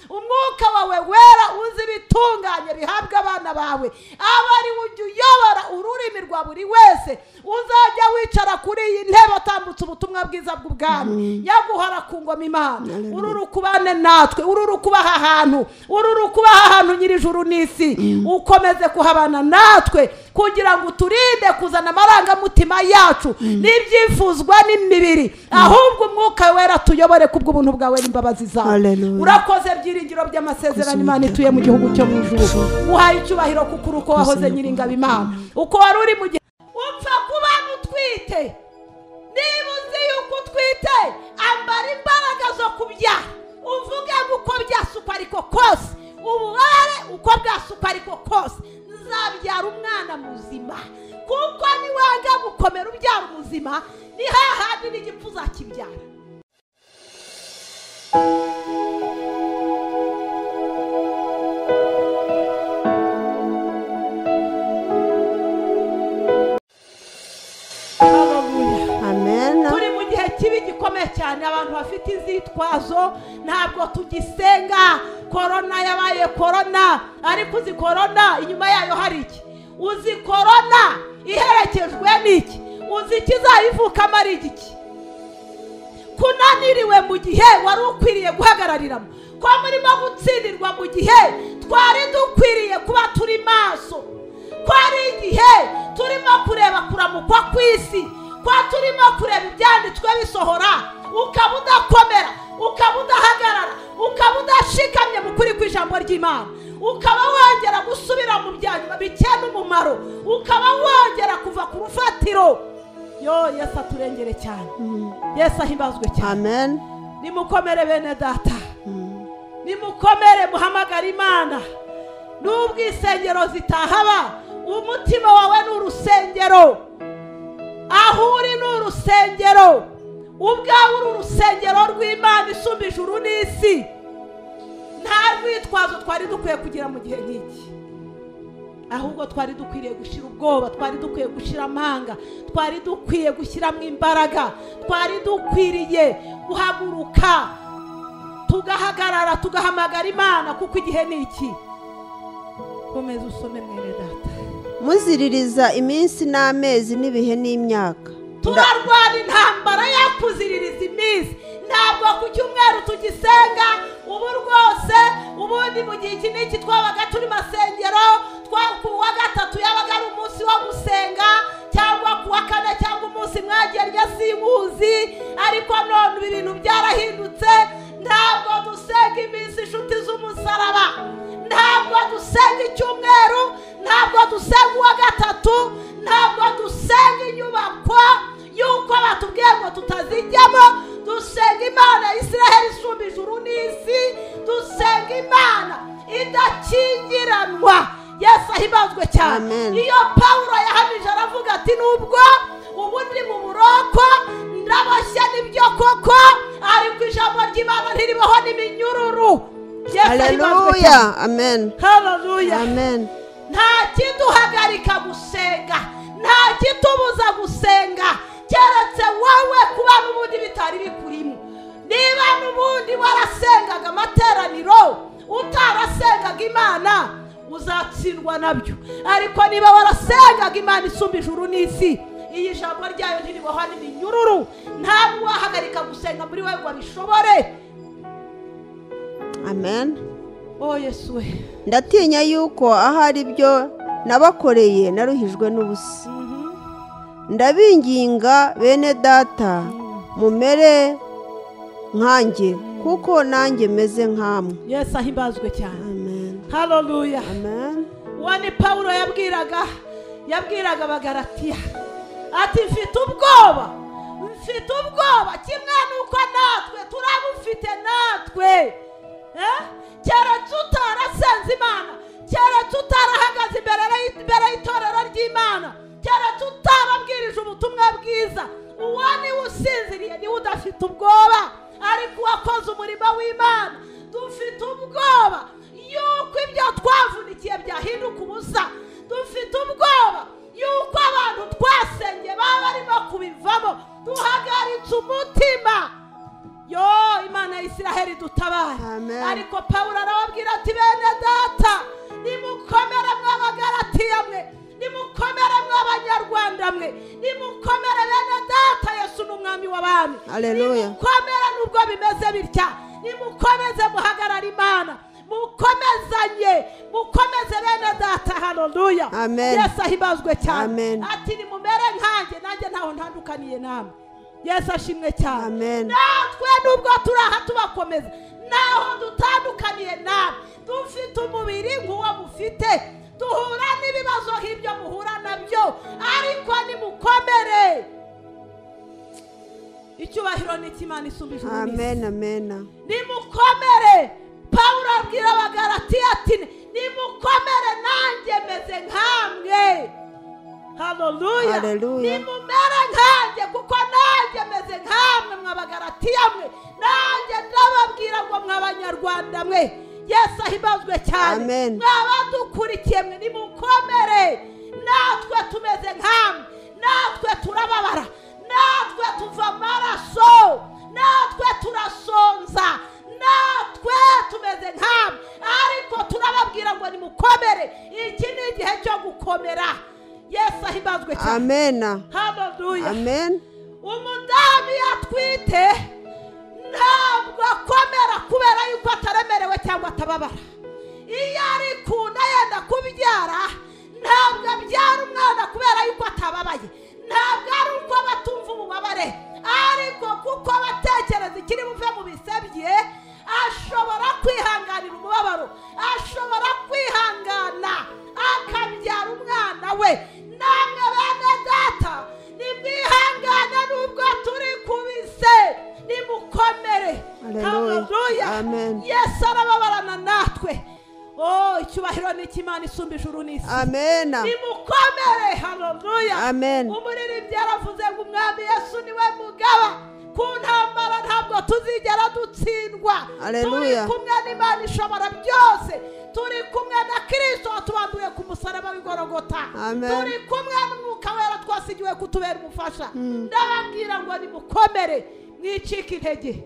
Umwuka wawe wera uzi ibitunganye bihabwa abana bawe, aba ari ujya uyobora ururimi rwa buri wese uzajya wicara kuri iyi ntebe atambutse ubutumwa bwiza bw'ubwami. Yaguhora ku ngoma Imana, ururu kubane natwe, ururu kubaha ahantu, ururu kubaha ahantu nyir'ijuru n'isi, ukomeze kuhabana natwe kugira ngo uturinde kuzana amarangamutima yacu n'ibyifuzwa n'imibiri, ahubwo umwuka wera tuyobore kubw'ubuntu bwawe n'imbabazi zawe. Urakoze byiringiro by'amasezerano Imana ituye mu gihugu cyo mu ijuru, uhaye icyubahiro kuko uko wahoze nyiringabo Imana, uko wari uri mu gihe upfa kuba utwite. Niba uzi yuko utwite, ambara imbaraga zo kubyara, uvuge ngo uko byasukwa ariko kose, ububabare uko bwasukwa ariko kose, nzabyara umwana muzima. Kuko niwanga gukomera ubyara umuzima, ni hahandi n'igipfu uzakibyara. Turi mu gihe kibi gikomeye cyane, abantu bafite inzitwazo, ntabwo tugisenga. Korona yabaye korona, ariko uzi korona inyuma yayo hari iki? Uzi korona iherekejwe n'iki? Uzi ikizayivukamo ari igiki? Kunaniriwe mu gihe wari ukwiriye guhagarariramo, ko murimo gutsindirwa mu gihe twari dukwiriye kuba turi maso, ko ari igihe turimo kureba kuramukwa kw'isi, ko turimo kureba ibyanditswe bisohora, ukaba udakomera, ukaba udahagarara, ukaba udashikamye mu kuri kw'ijambo ry'Imana, ukaba wongera gusubira mu byanyuma bikena umumaro, ukaba wongera kuva ku rufatiro. Yo Yesu aturengere cyane, Yesu ahimbazwe cyane. Amen. Nimukomere bene data, nimukomere muhamagara Imana. Nubwo insengero zitahaba, umutima wawe ni urusengero, aho uri ni urusengero, ubwawe uri urusengero rw'Imana isumba ijuru n'isi. Nta rwitwazo twari dukwiye kugira mu gihe nk'iki, ahubwo twari dukwiriye gushyira ubwoba, twari dukwiye gushyira amanga, twari dukwiye gushyiramo imbaraga, twari dukwiriye guhaguruka tugahagarara tugahamagara Imana, kuko igihe ni iki. Komeza usome mwene data. Muziririza iminsi n'amezi n'ibihe n'imyaka. Turarwana intambara yakuziririza iminsi. Ntabwo ku cyumweru tugisenga ubu rwose, ubundi mu gihe iki n'iki twabaga turi masengero, ku wa gatatu yabaga ari umunsi wo gusenga, cyangwa ku wa kane, cyangwa umunsi mwagerya simuzi, ariko none ibi bintu byarahindutse. Ntabwo dusenga iminsi inshuti z'umusaraba, ntabwo dusenga icyumweru, ntabwo dusenga uwa gatatu, ntabwo dusenga inyubako yuko batubwiye ngo tutazijyamo. Dusenga Imana ya Isiraheli isumba ijuru n'isi, dusenga Imana idakingiranwa. Yesu ahimbazwe cyane. Iyo Pawulo yahamije aravuga ati nubwo ubu ndi mu buroko ndaboshye nibyo koko, ariko ijambo ry'Imana ntiribaho n'iminyururu. Yesu ahimbazwe cyane. Amen. Haleluya. Amen. Nta kiduhagarika gusenga, nta kitubuza gusenga, keretse wowe kuba n'ubundi bitari bikurimo. Niba n'ubundi warasengaga amateraniro, utarasengaga Imana, uzatsindwa nabyo. Ariko niba warasengaga Imana isumba ijuru n'isi, iyi jambo ryayo ntiribohwa n'iminyururu, ntabwo wahagarika gusenga muri wowe ngo abishobore. Amen. Oh Yesu we. Ndatinya yuko ahari ibyo nabakoreye naruhijwe n'ubusa. Ndabinginga bene data, mumere nkanjye, kuko nanjye meze nkamwe. Yesu ahimbazwe cyane. Amen. Haleluya. Amen. Uwo ni Pawulo yabwiraga Abagalatiya ati mfite ubwoba, mfite ubwoba kimwe nuko natwe turabufite natwe. Keretse utarasenze Imana, keretse utarahagaze imbere y'itorero ry'Imana, keretse utarabwirije ubutumwa bwiza, uwo niwe usinziriye, niwe udafite ubwoba. Ariko uwakoze umurimo w'Imana, dufite ubwoba yuko ibyo twavunikiye byahinduka ubusa, dufite ubwoba yuko abantu twasengeye baba barimo kubivamo. Duhagaritse umutima. Yo Imana ya Isiraheli dutabare. Amen. Ariko Pawulo Pawulo arababwira ati bene data, nimukomere mw'Abagalatiya mwe, nimukomere mw'Abanyarwanda mwe, nimukomere bene data, Yesu ni umwami w'abami. Nimukomere nubwo bimeze bitya, nimukomeze muhagarara Imana, mukomezanye, mukomeze bene data. Haleluya. Yesu ahimbazwe cyane. Ati nimumere nkanjye, nanjye ntaho ntandukaniye namwe. Yesu ashimwe cyane. Natwe nubwo turaha tubakomeza, naho dutandukaniye namwe, dufite umubiri nk'uwo mufite, duhura n'ibibazo nk'ibyo muhura nabyo, ariko nimukomere. Icyubahiro ni icy'Imana isumba ijuru n'isi. Amen, amen. Nimukomere. Pawulo abwira Abagalatiya ati nimukomere, nanjye meze nkamwe. Haleluya. Nimumere nkanjye kuko nanjye meze nkamwe mw'Abagalatiya mwe, nanjye ndababwira ngo mw'Abanyarwanda mwe. Yesu ahimbazwe cyane. Mwabadukurikiye mwe, nimukomere, natwe tumeze nkamwe, natwe turababara, natwe tuva amaraso, natwe turasonza, natwe tumeze nkamwe, ariko turababwira ngo nimukomere. Iki ni igihe cyo gukomera. Yesu ahimbazwe cyane. Amen. Haleluya. Amen. Umudamu yatwite ntabwo akomera kubera yuko ataremerewe cyangwa atababara. Iyo ari kunda yenda kubyara, ntabwo abyara umwana kubera yuko atababaye, ntabwo ari uko batumva ububabare, ariko kuko batekereza ikiri buve mu bisebye, ashobora kwihanganira umubabaro, ashobora kwihangana akabyara umwana we. Namwe bene data, nimwihangane nubwo turi kubise, nimukomere. Haleluya. Yesu arababarana natwe. Oh, icyubahiro ni icy'Imana isumba ijuru n'isi. Amen. Nimukomere. Haleluya. Amen. Umuririmbyi yaravuze ngo umwami Yesu niwe mugaba, ku ntambara ntabwo tuzigera dutsindwa. Turi kumwe n'Imana ishobora byose, turi kumwe na Kristo watubambiwe ku musaraba w'Igorogota, turi kumwe n'Umwuka Wera twasigiwe kutubera umufasha. Ndababwira ngo nimukomere, mwicike intege.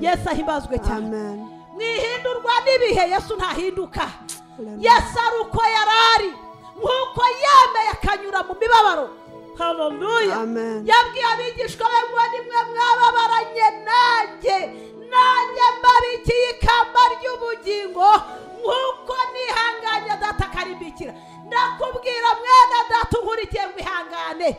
Yesu ahimbazwe cyane. Mwihindurwa n'ibihe, Yesu ntahinduka. Yesu ari uko yarari, nk'uko yemeye akanyura mu mibabaro. Haleluya. Yabwiye abigishwa be ngo nimwe mwababaranye nanjye, nanjye mbabikiye ikamba ry'ubugingo, nk'uko nihanganye data akarimbikira. Ndakubwira mwene data unkurikiye ngo ihangane,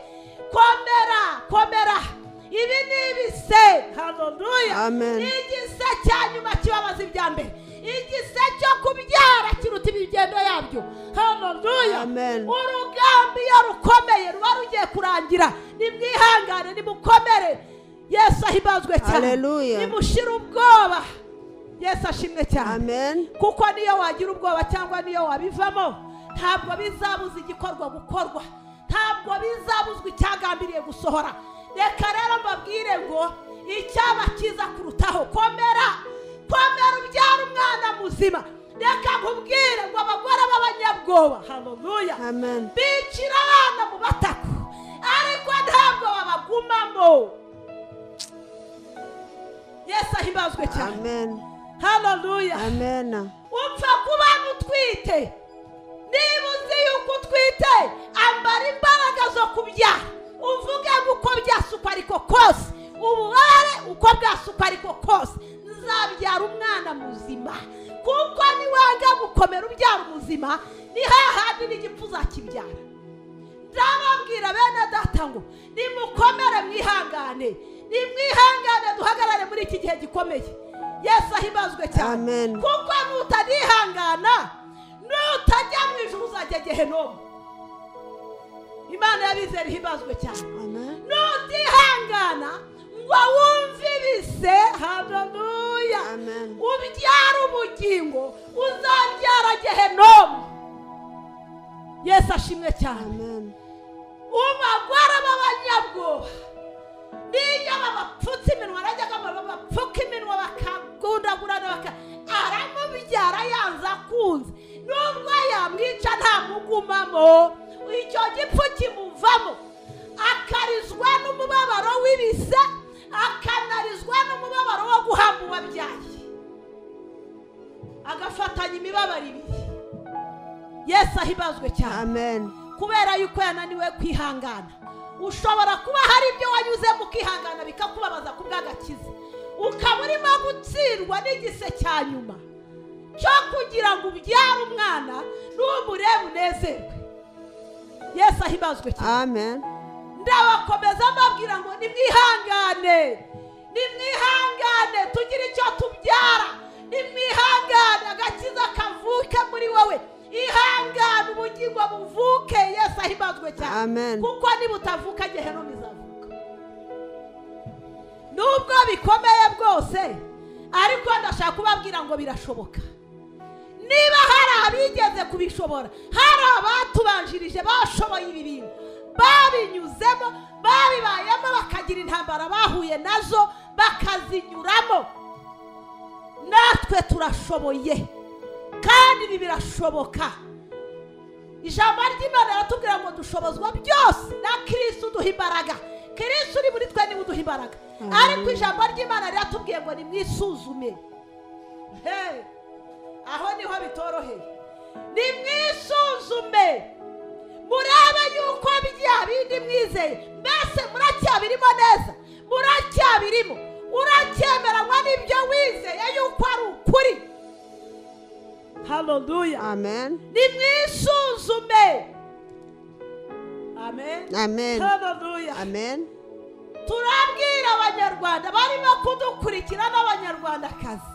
komera, komera. Ibi ni ibise. Haleluya. Igise cya nyuma kibabaza ibya mbere, igise cyo kubyara kiruta imigendo yabyo. Haleluya. Urugamba iyo rukomeye ruba rugiye kurangira. Nimwihangane, nimukomere. Yesu ahimbazwe cyane. Nimushire ubwoba. Yesu ashimwe cyane. Kuko niyo wagira ubwoba cyangwa niyo wabivamo, ntabwo bizabuza igikorwa gukorwa, ntabwo bizabuzwa icyagambiriye gusohora. Reka rero mbabwire ngo icyaba kiza kurutaho, komera, komera ubyara umwana muzima. Reka nkubwire ngo abagore b'abanyabwoba, haleluya, bicira abana mu batako, ariko ntabwo babagumamo. Yesu ahimbazwe cyane. Haleluya. Amen. Upfa kuba utwite, niba uzi yuko utwite, ambara imbaraga zo kubyara, uvuge ngo uko byasukwa ariko kose, ububabare uko bwasukwa ariko kose, nzabyara umwana muzima. Kuko niwanga gukomera ubyara umuzima, ni hahandi n'igipfu uzakibyara. Ndababwira bene data ngo nimukomere, mwihangane, nimwihangane, duhagarare muri iki gihe gikomeye. Yesu ahimbazwe cyane. Kuko nutanihangana, nutajya mu ijuru uzajya Gehinomu. Imana y'abizera ihimbazwe cyane. Nutihangana ngo wumve ibise, haleluya, ubyara ubugingo, uzabyara Gehinomu. Yesu ashimwe cyane. Umagwara b'abanyabwoba niyo babapfutse iminwa, arajyaga babapfuka iminwa bakagundagurana, aramubyara yanze akunze, nubwo yamwica ntamugumamo, icyo gipfu kimuvamo, akarizwa n'umubabaro w'ibise, akanarizwa n'umubabaro wo guhamba uwabyaye. Agafatanya imibabaro ibiri. Yesu ahibazwe cyane. Amen. Kubera yuko yananiwe kwihangana. Ushobora kuba hari ibyo wanyuze mu kwihangana bikakubabaza kubw'agakiza, ukaba urimo gutsindwa n'igise cya nyuma cyo kugira ngo ubyare umwana n'umurebe unezerwe. Yesu ahibazwe cyane. Amen. Ndabakomeza mbabwira ngo nimwihangane, nimwihangane tugire icyo tubyara, nimwihangane agakiza kavuke muri wowe, ihangane ubugingo buvuke. Yesu ahibazwe cyane. Amen. Kuko nibutavuka gehenomu izavuka. Nubwo bikomeye bwose, ariko ndashaka kubabwira ngo birashoboka. Niba hari abigeze kubishobora, hari abatubanjirije bashoboye ibi bintu, babinyuzemo, babibayemo, bakagira intambara bahuye nazo bakazinyuramo, natwe turashoboye kandi ibi birashoboka. Ijambo ry'Imana riratubwira ngo dushobozwa byose na Kristo uduha imbaraga. Kristo uri muri twe niwe uduha imbaraga. Ariko ijambo ry'Imana riratubwiye ngo nimwisuzume. Hey, aho niho bitoroheye. Nimwisuzume murebe yuko bya bindi mwizeye mbese muracyabirimo neza, muracyabirimo, uracyemeranywa n'ibyo wizeye yuko ari ukuri. Hallelujah. Amen. Nimwisuzume. Amen. Amen. Hallelujah. Amen. Turabwira abanyarwanda barimo kudukurikira n'abanyarwandakazi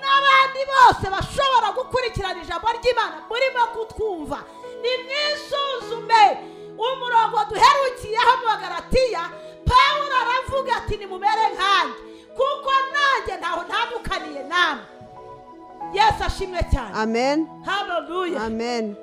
n'abandi bose bashobora gukurikirana ijambo ry'Imana murimo kutwumva, nimwisuzume. Umurongo duherukiyeho mu Bagalatiya, Pawulo aravuga ati nimumere nkanjye kuko nanjye ntaho ntandukaniye namwe. Yesu ashimwe cyane. Amen. Hallelujah. Amen.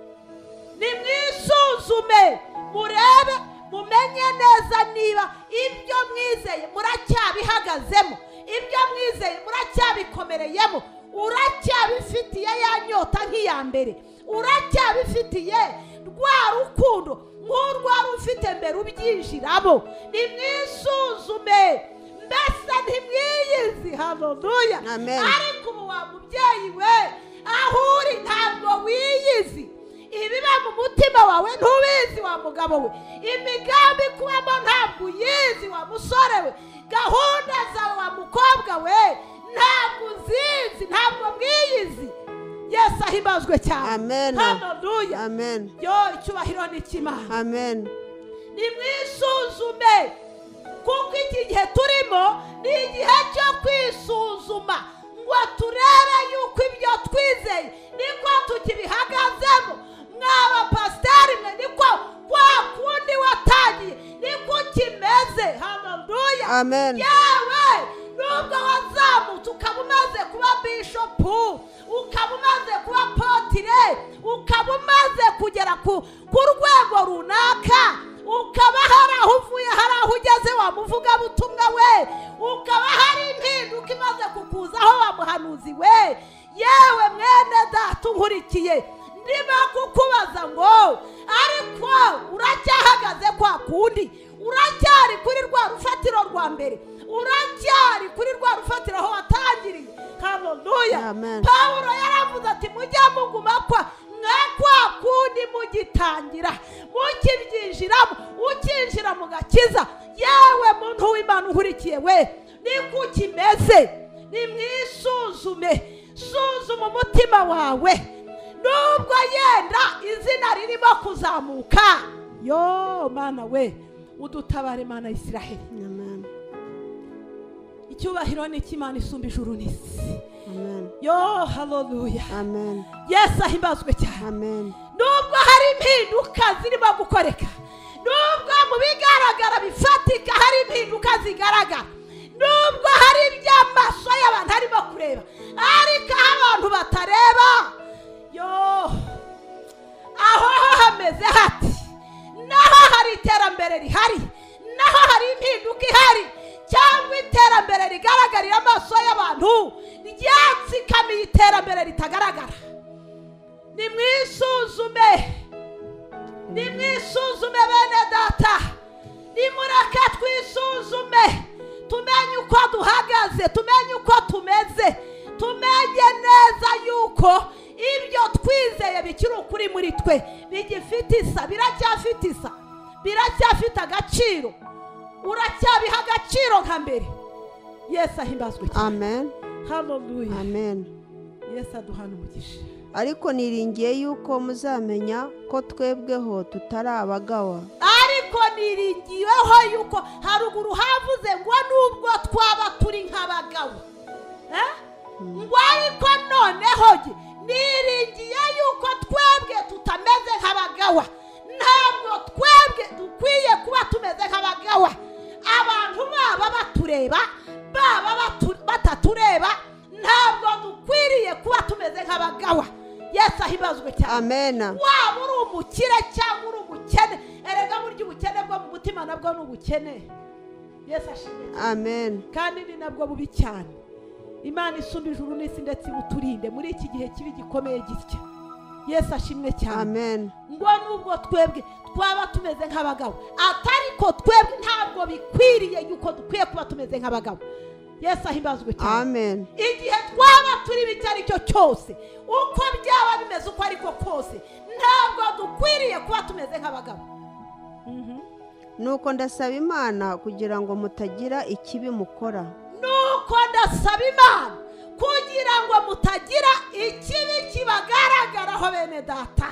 Nimwisuzume murebe, mumenye neza niba ibyo mwizeye muracyabihagazemo, ibyo mwizeye muracyabikomereyemo, uracyabifitiye ya nyota nk'iya mbere, uracyabifitiye rwa rukundo nk'urwa rufite mbere ubyinjiramo. Nimwisuzume mbese ntimwiyizi. Hallelujah. Amen. Ariko ubu wa mubyeyi we aho uri ntabwo wiyizi, ibiba mu mutima wawe ntubizi wa mugabo we, imigambi kubamo ntabwo uyizi wa musore we, gahunda zawe wa mukobwa we ntabwo uzizi, ntabwo mwiyizi. Yesu ahimbazwe cyane. Amen. Hallelujah. Amen. Yo, icyubahiro ni icy'Imana. Amen. Nimwisuzume kuko iki gihe turimo ni igihe cyo kwisuzuma ngo turebe yuko ibyo twizeye niko tukibihagazemo. Mwaba pasiteri mwe niko kwa kundi watangiye niko kimeze. Hallelujah. Amen. Yewe nubwo wazamutse ukaba umaze kuba bishopu, ukaba umaze kuba potire, ukaba umaze kugera ku rwego runaka, ukaba hari aho uvuye hari aho ugeze wa muvugabutumwa we, ukaba hari impinduka imaze kukuzaho wa muhanuzi we, yewe mwene data unkurikiye, ndimo kukubaza ngo ariko uracyahagaze kwa kundi, uracyari kuri rwa rufatiro rwa mbere, uracyari kuri rwa rufatiro aho watangiriye. Hallelujah. Amen. Pawulo yaravuze ati mujye muguma kwa nka kwa kundi mugitangira, mukibyinjiramo, ukinjira mu gakiza. Yewe muntu w'Imana unkurikiye we, niko kimeze. Nimwisuzume, suzuma umutima wawe. Nubwo yenda izina ririmo kuzamuka, yo Mana we udutabare Mana Isiraheli. Amen. Icyubahiro ni icy'Imana isumba ijuru n'isi. Amen. Yo, hallelujah. Amen. Yesu ahimbazwe cyane. Amen. Nubwo hari impinduka zirimo gukoreka, nubwo mu bigaragara bifatika hari impinduka zigaragara, nubwo hari iby'amaso y'abantu arimo kureba, ariko aho abantu batareba, yo aho hameze hati, naho hari iterambere rihari, naho hari impinduka ihari, cyangwa iterambere rigaragarira amaso y'abantu ryatsikamiye iterambere ritagaragara. Nimwisuzume, nimwisuzume bene data, nimureke twisuzume, tumenye uko duhagaze, tumenye uko tumeze, tumenye neza yuko bikiri ukuri muri twe, bigifite isa, biracyafite isa, biracyafite agaciro, uracyabiha agaciro nka mbere. Yesu ahimbazwe cyane. Amen. Haleluya. Amen. Yesu aduhana umugisha. Ariko niringiye yuko muzamenya ko twebweho tutari abagawa. Ariko niringiyeho yuko haruguru havuze ngo nubwo twaba turi nk'abagawa, ngo ariko noneho niringiye yuko twebwe tutameze nk'abagawa. Ntabwo twebwe dukwiye kuba tumeze nk'abagawa. Abantu baba batureba, baba batatureba, ntabwo dukwiriye kuba tumeze nk'abagawa. Yesu ahimbazwe cyane. Amen. Waba uri umukire cyangwa uri umukene, erega burya ubukene bwo mu mutima nabwo ni ubukene. Yesu ashimwe. Amen. Kandi ni nabwo bubi cyane. Imana isumba ijuru n'isi ndetse ibuturinde muri iki gihe kibi gikomeye gitya. Yesu ashimwe cyane. Amen. Ngo nubwo twebwe twaba tumeze nk'abagabo, atariko twebwe ntabwo bikwiriye yuko dukwiye kuba tumeze nk'abagabo. Yesu ahimbazwe cyane. Amen. Igihe twaba turi bitari cyo cyose, uko byaba bimeze uko ariko kose, ntabwo dukwiriye kuba tumeze nk'abagabo. Nuko ndasaba Imana kugira ngo mutagira ikibi mukora. Nuko ndasaba Imana kugira ngo mutagira ikibi kibagaragaraho bene data.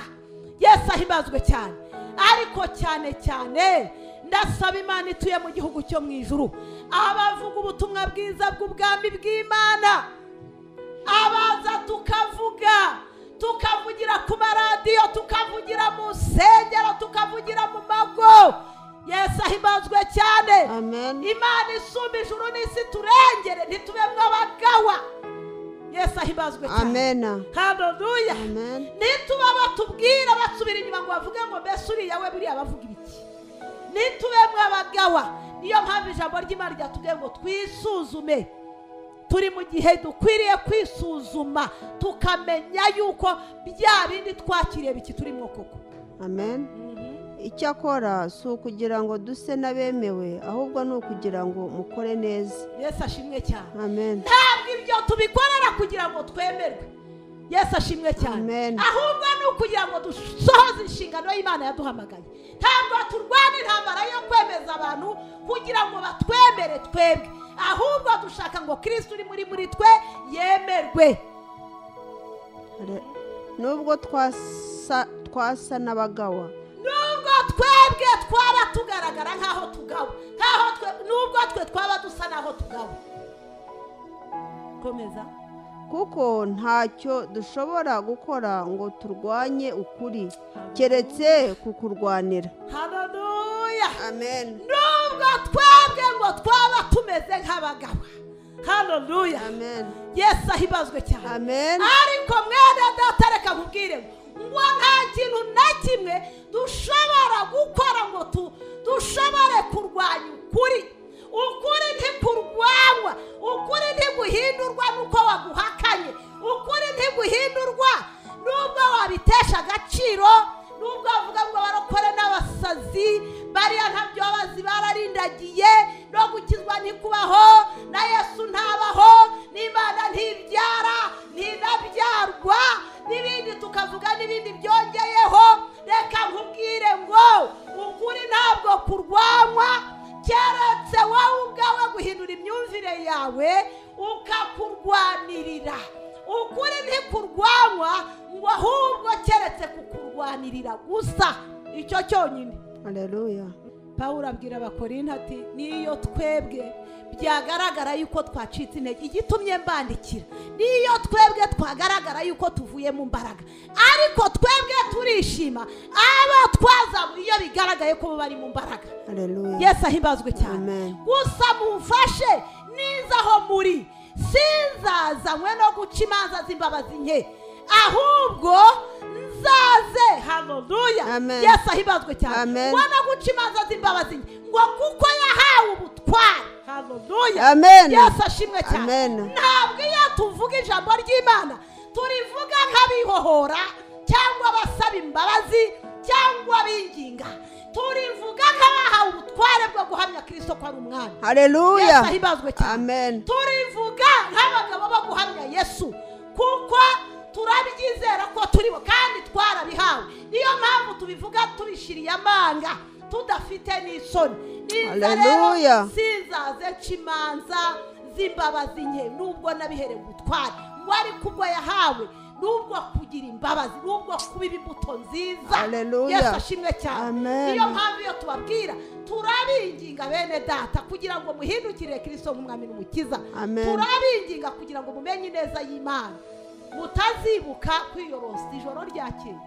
Yesu ahimbazwe cyane. Ariko cyane cyane ndasaba Imana ituye mu gihugu cyo mu ijuru, abavuga ubutumwa bwiza bw'ubwami bw'Imana, abaza tukavuga, tukavugira ku maradiyo, tukavugira mu nsengero, tukavugira mu mago. Yesu ahimbazwe cyane. Amen. Imana isumba ijuru n'isi turengere, ntitubemwe abagawa. Yesu ahimbazwe cyane. Amen. Haleluya. Amen. Nituba batubwira basubira inyuma ngo bavuge ngo mbese uriya we buriya bavuga ibiki, nitubemwe abagawa. Niyo mpamvu ijambo ry'Imana ryatubwiye ngo twisuzume. Turi mu gihe dukwiriye kwisuzuma, tukamenya yuko bya bindi twakiriye biki turimo koko. Amen. Icyakora si ukugira ngo duse n'abemewe, ahubwo ni ukugira ngo mukore neza. Yesu ashimwe cyane. Amen. Ntabwo ibyo tubikorera kugira ngo twemerwe. Yesu ashimwe cyane. Amen. Ahubwo ni ukugira ngo dusohoze inshingano y'Imana yaduhamagaye. Ntabwo turwana intambara yo kwemeza abantu kugira ngo batwemere twebwe, ahubwo dushaka ngo Kristo uri muri twe yemerwe. Nubwo twasa n'abagawa, nubwo twebwe twaba tugaragara nkaho tugawa, nkaho twe, nubwo twe twaba dusa naho tugawa. Komeza. Kuko ntacyo dushobora gukora ngo turwanye ukuri, keretse kukurwanira. Haleluya. Amen. Nubwo twebwe ngo twaba tumeze nk'abagabo. Haleluya. Amen. Yesu ahimbazwe cyane. Amen. Ariko mwene data reka nkubwire ngo nta kintu na kimwe dushobora gukora ngo dushobore kurwanya ukuri. Ukuri ntikurwanywa, ukuri ntiguhindurwa nuko waguhakanye, ukuri ntiguhindurwa nubwo wabitesha agaciro, nubwo bavuga ngo barokore n'abasazi bariya ntabyo bazi bararindagiye, no gukizwa ntikubaho, na Yesu ntabaho, n'Imana ntibyara ntinabyarwa, n'ibindi tukavuga n'ibindi byongeyeho. Reka nkubwire ngo ukuri ntabwo kurwanywa, keretse wowe ubwawe guhindura imyumvire yawe ukakurwanirira. Ukuri ntikurwanywa ngo ahubwo keretse kukurwanirira gusa, icyo cyonyine. Haleluya. Pawulo abwira Abakorinto ati niyo twebwe byagaragara yuko twacitse intege, igitumye mbandikira, niyo twebwe twagaragara yuko tuvuye mu mbaraga, ariko twebwe turishima abo twazamuye iyo bigaragaye ko bari mu mbaraga. Haleluya. Yesu ahimbazwe cyane. Gusa mumfashe niza aho muri, sinzazanywe no guca imanza z'imbabazi nke, ahubwo nzaze. Haleluya. Yesu ahimbazwe cyane. Ngo no guca imanza z'imbabazi nke, ngo kuko yahawe ubutware. Haleluya. Amen. Yesu ashimwe cyane. Ntabwo iyo tuvuga ijambo ry'Imana turivuga nk'abihohora cyangwa abasaba imbabazi cyangwa abinginga, turivuga nk'abahawe ubutware bwo guhamya Kristo ko ari umwami. Haleluya. Yesu ahimbazwe cyane. Amen. Turivuga nk'abagabo bo guhamya Yesu, kuko turabyizera ko turibo kandi twarabi tubivuga tubishiriye amanga tudafite n'isoni. Niza rero sinzaze cimanza z'imbabazi nke nubwo nabiherewe ubutware ngo ariko ubwo yahawe nubwo kugira imbabazi nubwo kubiba imbuto nziza. Yesu ashimwe cyane. Niyo mpamvu iyo tubabwira turabinginga bene data kugira ngo muhindukire Kristo nk'umwami n'umukiza. Turabinginga kugira ngo mumenye neza y'Imana, mutazibuka kwiyorosa ijoro ryakeye.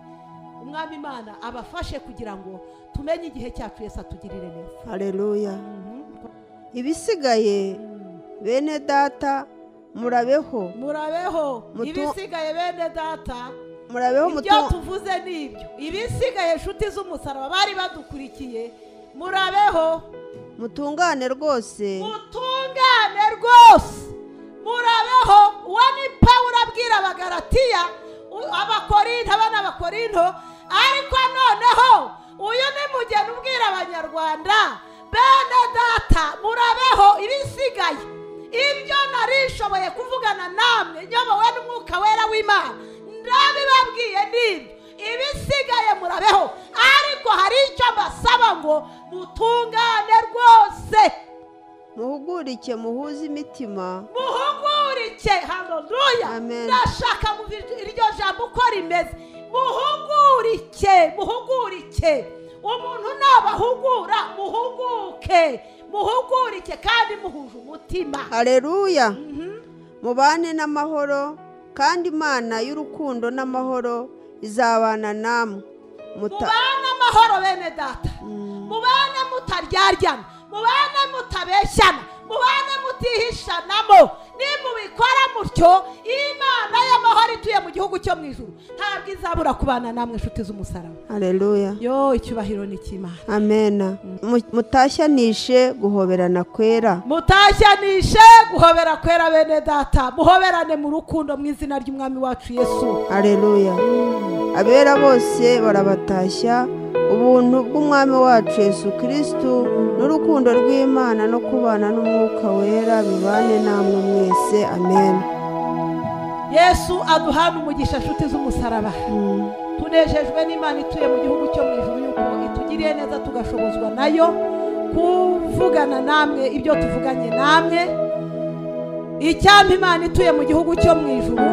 Umwami Imana abafashe kugira ngo tumenye igihe cyacu Yesu atugirire neza. Haleluya. Ibisigaye bene data murabeho, murabeho. Ibisigaye bene data murabeho, ibyo tuvuze nibyo. Ibisigaye nshuti z'umusaraba bari badukurikiye, murabeho, mutungane rwose, mutungane rwose, murabeho. Uwo ni Pawulo abwira Abagalatiya, Abakorinto, abana b'Abakorinto. Ariko noneho uyu ni mugeni ubwira Abanyarwanda, bene data murabeho. Ibisigaye ibyo narishoboye kuvugana namwe nyobowe n'Umwuka Wera w'Imana ndabibabwiye nibyo. Ibisigaye murabeho, ariko hari icyo mbasaba ngo mutungane rwose, muhugurike, muhuze imitima, muhugurike. Haleluya. Ndashaka iryo jambo uko rimeze, muhugurike, muhugurike. Umuntu nabahugura muhuguke, muhugurike kandi muhuje umutima. Haleluya. Mubane n'amahoro, kandi Imana y'urukundo n'amahoro izabana namwe. Mubane amahoro bene data, mubane mutaryarya, mubane mutabeshyana, mubane mutihishanamo. Nimubikora mutyo, Imana y'amahoro ituye mu gihugu cyo mu ijuru ntabwo izabura kubana namwe inshuti z'umusaraba. Haleluya. Yo, icyubahiro ni cy'Imana. Amena. Mutashyanishe guhoberana kwera, mutashyanishe guhobera kwera bene data, muhoberane mu rukundo mu izina ry'Umwami wacu Yesu. Haleluya. Abera bose barabatashya. Ubuntu bw'Umwami wacu Yesu Kristo n'urukundo rw'Imana no kubana n'Umwuka Wera bibane namwe mwese. Amen. Yesu aduhana umugisha nshuti z'umusaraba. Tunejejwe n'Imana ituye mu gihugu cyo mu ijuru yuko itugiriye neza tugashobozwa nayo kuvugana namwe ibyo tuvuganye namwe. Icyampa Imana ituye mu gihugu cyo mu ijuru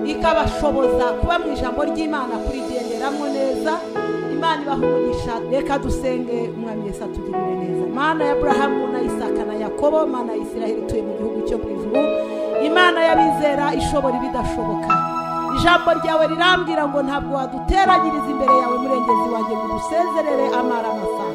ikabashoboza kuba mu ijambo ry'Imana kurigenderamo neza. Imana ibaha umugisha. Reka dusenge Umwami Yesu atugirire neza. Mana ya Abrahamu na Isaka na Yakobo, Mana ya Isiraheli ituye mu gihugu cyo mu ijuru, Imana y'abizera ishobora ibidashoboka. Ijambo ryawe rirambwira ngo ntabwo waduteranyiriza imbere yawe murengezi wanjye ngo dusezerere amara masa.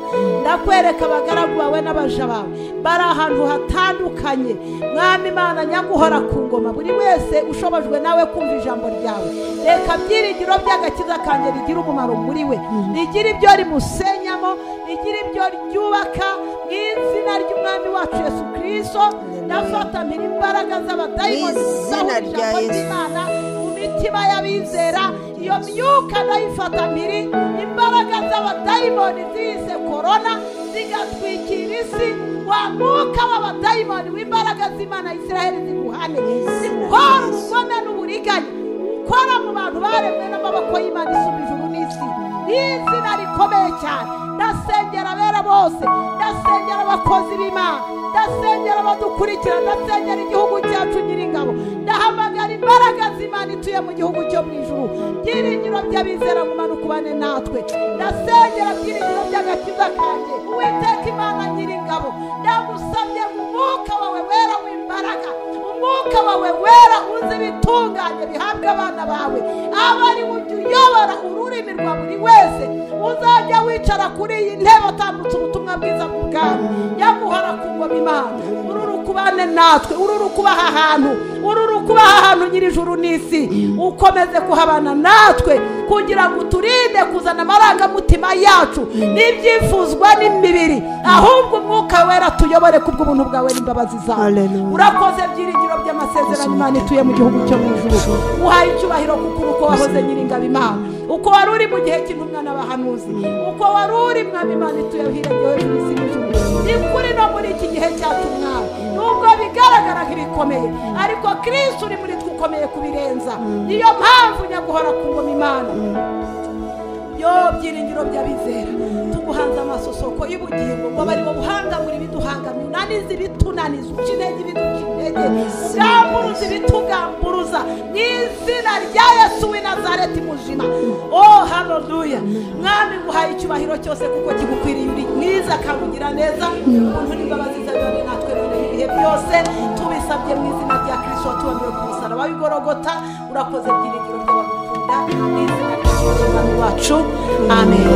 Ndakwereka abagaragu bawe n'abaja bawe bari ahantu hatandukanye. Mwami Imana nyaguhora ku ngoma, buri wese ushobojwe nawe kumva ijambo ryawe. Reka byiringiro by'agakiza kanjye bigira umumaro muri we, rigira ibyo rimusenyamo, rigira ibyo ryubaka mu izina ry'Umwami wacu Yesu Kristo. Ndafata mpiri imbaraga z'abadayimoni Izina rya Yesu. Imana mu mitima y'abizera, iyo myuka ndayifata mpiri imbaraga z'abadayimoni zise korona zigatwikira isi. Wa mwuka w'abadayimoni w'imbaraga z'Imana Isiraheli ziguhane, ziguhora ubugome n'uburiganya ukora mu bantu baremwe n'amaboko y'Imana isumba ijuru n'isi. Izina rikomeye cyane. Ndasengera abera bose, ndasengera abakozi b'Imana, ndasengera abadukurikira, ndasengera igihugu cyacu nyiringabo. Ndahamagara imbaraga z'Imana ituye mu gihugu cyo mu ijuru, byiringiro by'abizera mumanuka ubane natwe. Ndasengera byiringiro by'agakiza kanjye, Uwiteka Imana nyiringabo, ndagusabye umwuka wawe wera w'imbaraga, umwuka wawe wera uzi ibitunganye bihabwa abana bawe, abe ari ujya uyobora ururimi rwa buri wese uzajya wicara kuri iyi ntebe atambutse ubutumwa bwiza bw'ubwami. Nyaguhora ku ngoma Imana, ururu kubane natwe, ururu kubaha ahantu, ururu kubaha ahantu nyir'ijuru n'isi, ukomeze kuhabana natwe kugira ngo uturinde kuzana amarangamutima yacu n'ibyifuzwa n'imibiri, ahubwo Umwuka Wera tuyobore kubw'ubuntu bwawe n'imbabazi zawe. Urakoze byiringiro by'amasezerano Imana ituye mu gihugu cyo mu ijuru. Uhaye icyubahiro kuko uko wahoze nyiringabo Imana, uko wari uri mu gihe cy'intumwa n'abahanuzi, uko wari uri Mwami Imana ituye hirengeye hejuru isi n'ijuru, ni kuri no muri iki gihe cyacu Mwami, nubwo bigaragara nk'ibikomeye, ariko Kristo uri muri twe ukomeye kubirenza. Niyo mpamvu nyaguhora ku ngoma Imana. Yo byiringiro by'abizera, tuguhanze amaso soko y'ubugingo, ngo bari mu buhangamura ibiduhangamye, unanize ibitunaniza, uca intege ibiduca intege, ugamburuza ibitugamburuza, mu izina rya Yesu w'i Nazareti muzima. Oh haleluya. Mwami nguhaye icyubahiro cyose kuko kigukwiriye, uri mwiza kandi ugira neza. Ubuntu n'imbabazi zawe natwe none ibihe byose, tubisabye mu izina rya Kristo watubambiwe ku musaraba w'i Golgotha. Urakoze byiringiro by'abagukunda, mu izina rya Yesu wacu, amen.